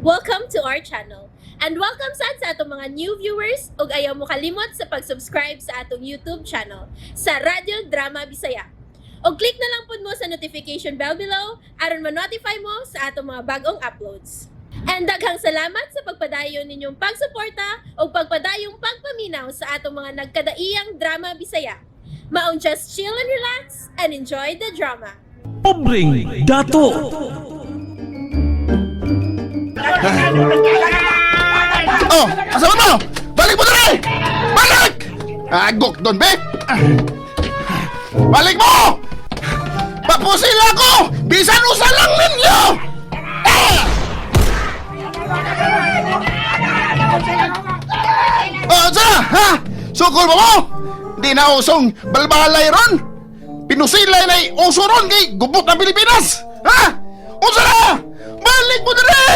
Welcome to our channel. And welcome sad sa atong mga new viewers ug ayaw mo kalimot sa pag-subscribe sa atong YouTube channel sa Radyo Drama Bisaya. Og click na lang pud mo sa notification bell below aron ma-notify mo sa atong mga bagong uploads. And daghang salamat sa pagpadayon ninyong pagsuporta ug pagpadayong pagpaminaw sa atong mga nagkadaiyang drama Bisaya. Maong just chill and relax and enjoy the drama. Pobreng Dato. Oh, asa mo? Balik mo dali! Balik! Agok doon, be! Balik mo! Papusil ako! Bisan usa lang ninyo! Ah! Oh, unsa na? Ha? Sukol mo mo? Di na usong balbalay ron! Pinusilay na uso ron kay gubot ng Pilipinas! Ha? Unsa na? Balik mo dali!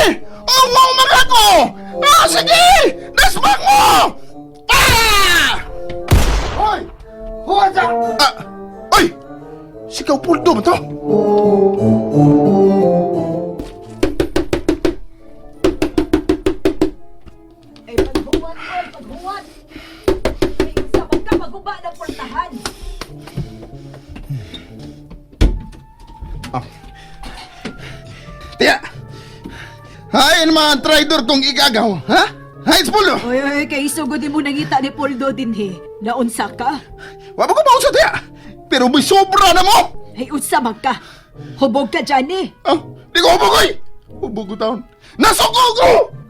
Ungo mga ko! Ah, sige! Nasmak mo! Ah! Hoy! Huwag sa! Ah! Ay! Sikaw puldo ba to? Ay, paghuwat, oy, paghuwat! Ay, sa ka maguba ng portahan. Ah. Tiya! Hay, ang mga traitor kong igagaw, ha? Hay, Puldo! Oy, oy, kay isugod mo nangita ni Poldo dinhi. Naunsa ka? Wa pa ko mausa, tiya! Pero may sobra na mo! Ay, unsa man ka? Hubog ka, Johnny. Ah, di ko hubog, oy! Hubog ko taon. Nasuko ko!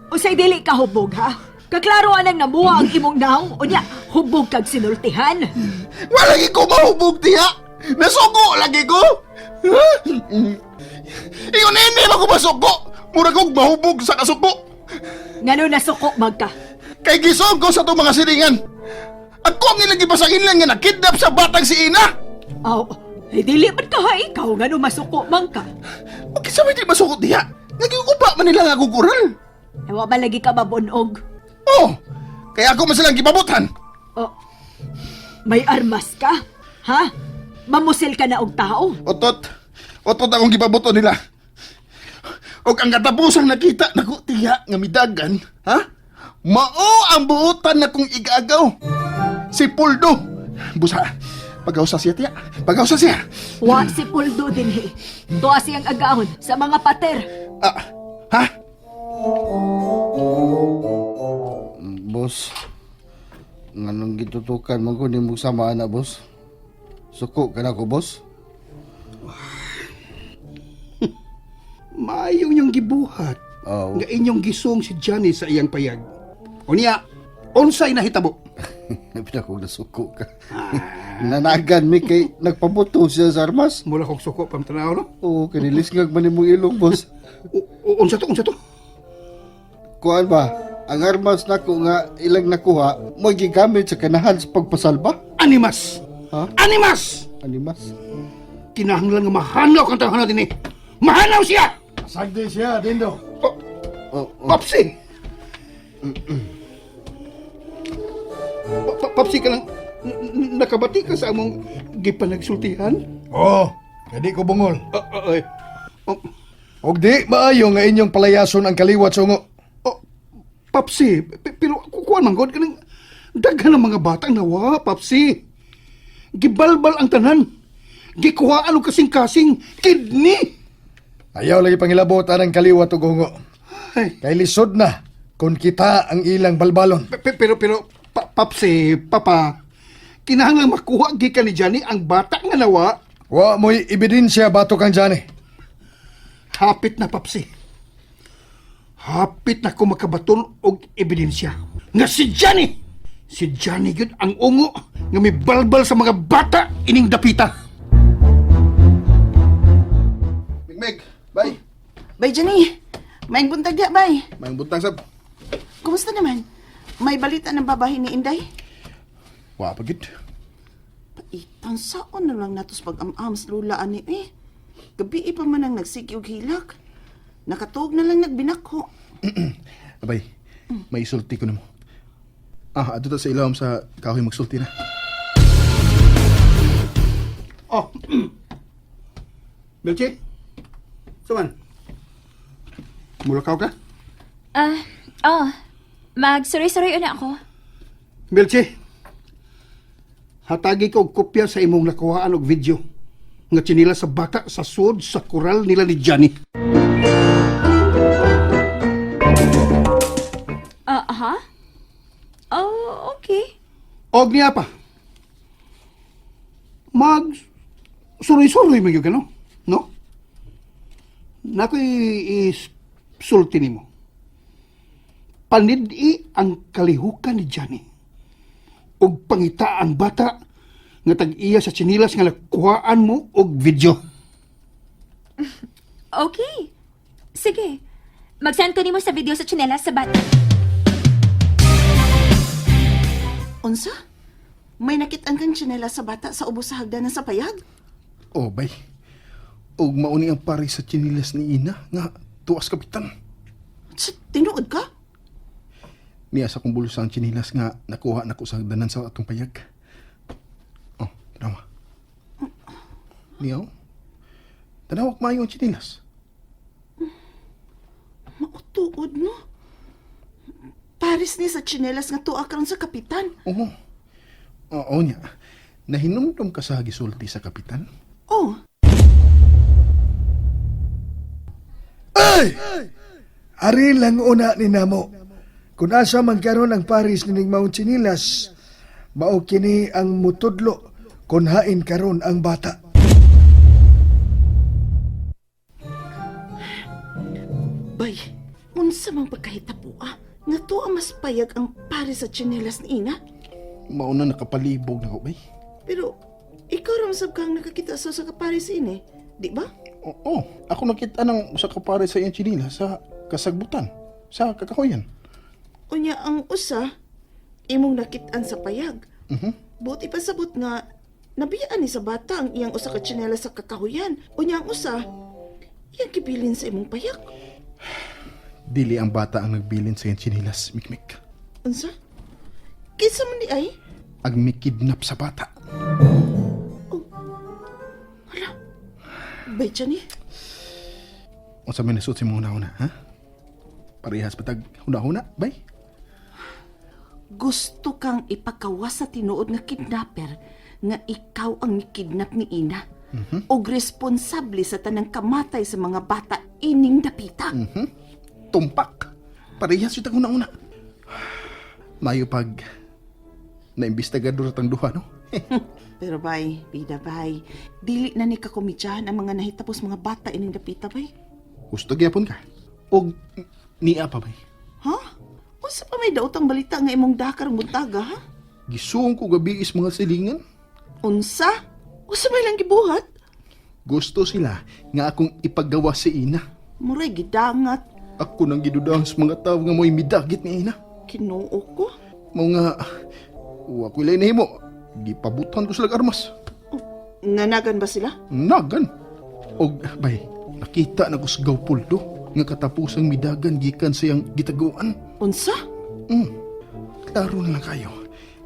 Usay dili ka hubog, ha? Kaklaro anang namuha ang imong naong, unya, hubog kag sinultihan. Wala lagi ko mahubog, tiya! Nasuko lagi ko! Ha? Ingon ini ba ko masuko? Mura kong mahubog sa kasuko! Ngano nasuko man ka? Kay gisog ko sa itong mga siringan. Ako ang ilang gipasangin lang nga nakidnap sa batang si Ina. Aw, ay dili man ka ha ikaw ngano masuko man ka? Okay, sa di masuko diha. Nagiguba man nila nga kukural. Ay, wa man lagi ka mabunog. Oh, kaya ako man silang gipabutan. Oh, may armas ka? Ha? Mamusil ka na og tao? Otot, otot akong gipabuto nila. Og ang katapusang nakita nako tiya nga midagan, ha? Mao ang buotan na kong igagaw. Si Puldo. Busa, pagawsa siya tiya. Pagawsa siya. Wa si Puldo dinhi. Tuwa siyang agahon sa mga pater. Ah, ha? Boss, nganong gitutukan man ko nimo sama ana, boss? Suko ka na ko, boss? Maayo niyong gibuhat. Oo. Nga inyong gisong si Johnny sa iyang payag. Unya, unsay nahitabo? Pinakog na suko ka. Nanagan mi kay nagpabuto siya sa armas. Mula kong suko pang tanaw, no? Oo, kanilisgag man nimong ilong, boss. Unsa to, unsa to? Kuan ba? Ang armas nako nga ilang nakuha, mo gigamit sa kanahan sa pagpasalba. Animas! Ha? Animas! Animas. Kinahanglan nga mahanaw kang tahanan din eh. Mahanaw siya! Sagdi siya, Dindo. Oh, Oh, oh. Papsi! Papsi ka lang, nakabati ka sa among gipanagsultihan? Oo, oh, di ko bungol. Ah, ah, ay. Oh, Og di maayo nga inyong palayason ang kaliwat sungo. oh, Papsi, pero kukuan man god kanang daghan ng mga batang nawa, Papsi. Gibalbal ang tanan. Gikuhaan og kasing-kasing kidney. Ayaw lagi pangilabot ang kaliwat og hungo. Ay, Kay lisod na kung kita ang ilang balbalon. pero Papsi, papa, kinahanglan makuha gikan ni Johnny ang bata nga nawa. Wa mo'y ebidensya bato kang Johnny. Hapit na, Papsi. Hapit na ko makabaton og ebidensya nga si Johnny. Si Johnny gyud ang ungo nga mibalbal sa mga bata ining dapita. Migmig, bye. Bay, Jenny! Maing buntag diya, bay. Mayong buntag sab. Kumusta naman? May balita ng babahin ni Inday? Wa pa gid. Paitan, saon na lang natos pag-am-am sa lula ani eh. Gabi pa man ang nagsigi og hilak. Nakatuog na lang nagbinakho. Abay, may isulti ko nimo. Ah, adto ta sa ilawom sa kahoy magsulti na. Oh. Melchi? Suman. Mulakaw ka? Ah, oh. Magsuroy-suroy una ako. Melchi, hatagi ko og kopya sa imong nakuhaan og video nga tsinila sa bata sa sud sa koral nila ni Johnny. Ah, aha? Oh, okay. Og niya pa. Mag suroy-suroy man gyud ka, no? No? Nakoy isulti nimo. Panid-i ang kalihukan ni Johnny. Og pangita ang bata nga tag-iya sa tsinilas nga nakuhaan mo og video. Okay. Sige. Mag-send ko nimo sa video sa tsinelas sa bata. Unsa? May nakit-an kang tsinela sa bata sa ubos sa hagdanan sa payag? Oh, bay. Og mauni ang pare sa tsinilas ni Ina nga tuas kapitan. Sa tinuod ka? Niya sa kong bulsa ang tsinilas nga nakuha nako sa hagdanan sa atong payag. Oh, tanawa. Niyaw? Tanawak maayo ang tsinilas. Mautuod, no? Paris ni sa tsinelas nga tuwa karon sa kapitan. Oo. Oo niya. Nahinumdum ka sa gisulti sa kapitan? Oh, Ay! Ari lang una ni namo. Kung asa man karon ang Paris nining maong tsinilas, mao kini ang mutudlo kun hain karon ang bata. Bay, unsa man pagkahitabo ah? Nga tuwa mas payag ang pare sa tsinelas ni Ina. Mauna nakapalibog na ko, bay. Pero ikaw ra man sab kang nakakita sa sa kapares ini, di ba? Oo, ako nakita ng usa ka pare sa iyang tsinilas sa kasagbutan, sa kakahuyan. Unya ang usa imong nakit-an sa payag. Mhm. Buti pa sabot nga nabiyaan ni sa bata ang iyang usa ka tsinelas sa kakahuyan. Unya ang usa iyang gibilin sa imong payag. Dili ang bata ang nagbilin sa iyang tsinilas, Mikmik. Unsa? Kinsa man di ay? Ang mikidnap sa bata. Hala. Bay Johnny, Unsa may nasuot si mong una-una, ha? Parehas patag huna-huna, bay? Gusto kang ipakawas sa tinuod nga kidnapper nga ikaw ang nikidnap ni Ina. Og responsable sa tanang kamatay sa mga bata ining dapita. Tumpak. Parehas yung una-una. Mayo pag naimbestigador tang duha, no? Pero bay, bida bay, dili na ni kakomedyahan ang mga nahitapos mga bata ining dapita bay. Gusto gyapon ka. Og niya pa, bay. Ha? Unsa pa may daotang balita nga imong dakar ang buntaga ha? Gisuong ko gabi is mga silingan. Unsa? Unsa may lang gibuhat? Gusto sila nga akong ipagawa si Ina. Muray gidangat, Ako nang gidudahan sa mga tao nga mo'y midagit ni Ina. Kinoo ko. Mao nga, wa ko'y lain nahimo. Gipabutan ko sila armas. Nanagan ba sila? Nagan. Og bay, nakita na ko sa Gaupoldo nga katapusang midagan gikan sa iyang gitaguan. Unsa? Klaro na lang kayo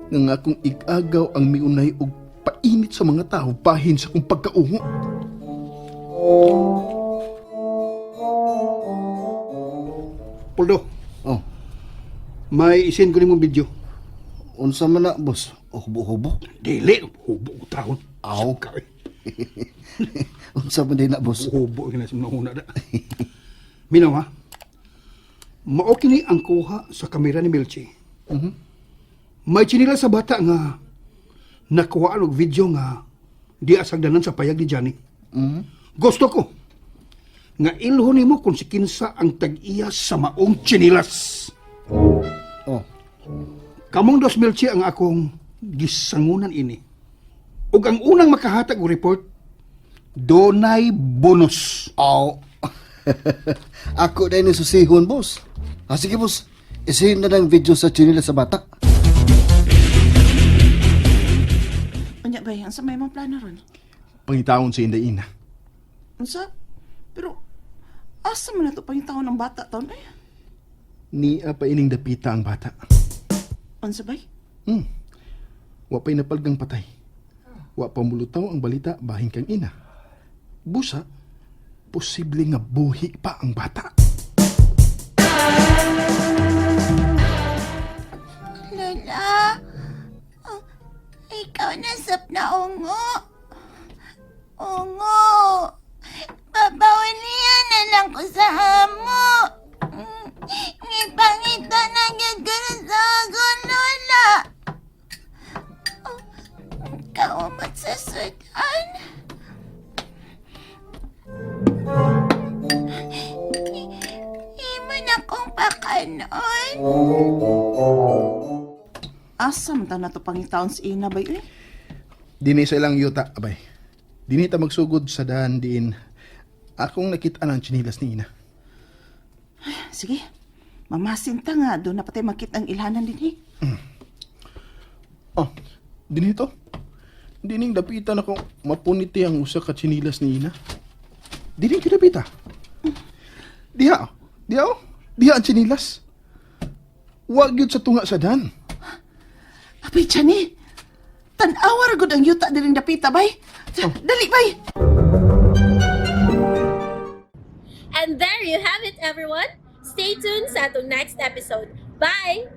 nga nga akong igagaw ang miunay og painit sa mga tao bahin sa akong pagkaungo. Poldo, Oh, may isin ko nimong video. unsa man na, boss? Oh, hubo-hubo. Dili, hubo ko taon. Aw. Ka, eh. Unsa man din na, boss? Hubo ka na sa mga una da. Minaw ha? Mao kini ang kuha sa kamera ni Melchi. May tsinila sa bata nga nakuhaan og video nga di asagdanan sa payag ni Johnny. Gusto ko nga ilho nimo kung si kinsa ang tag-iya sa maong tsinilas. Oh, Kamong dos Melchi ang akong gisangunan ini. Ug ang unang makahatag og report, donay bonus. aw. Ako dahil ni susihon, boss. Ah, sige, boss. Isihin na lang video sa chinila sa bata. Unya bay, unsa may imong plano ron? Pangitaon si Inday Ina. Unsa? Pero asa man nato pangitaon ng bata taon ay? Niya pa ining dapita ang bata. Unsa bay? Wa pa'y napalgang patay. Wa pa mulutaw ang balita bahin kang ina. Busa, posible nga buhi pa ang bata. Ikaw na sap na ungo. Ungo. Babawalian na lang ko sa amo. Ngipangita na gyud ko na sa akong lola. Ikaw ang magsasudan. Imo na kong pakanon. Asa man ta na to pangitaon si Ina bay eh? Dini sa ilang yuta, abay. Dini ta magsugod sa daan diin. Akong nakita ng tsinilas ni Ina. Sige. Mamasin ta nga doon na patay makita ang ilhanan din eh. Oh, dini to. Dining dapitan ako mapuniti ang usa ka tsinilas ni Ina. Dini gyud dapita. Diha, oh. Diha oh. Diha ang tsinilas. Wa gyud sa tunga sa dan. Abay, Johnny. Tan-awa ra gud ang yuta diring dapita bay. Dali bay. And there you have it, everyone. Stay tuned sa atong next episode. Bye!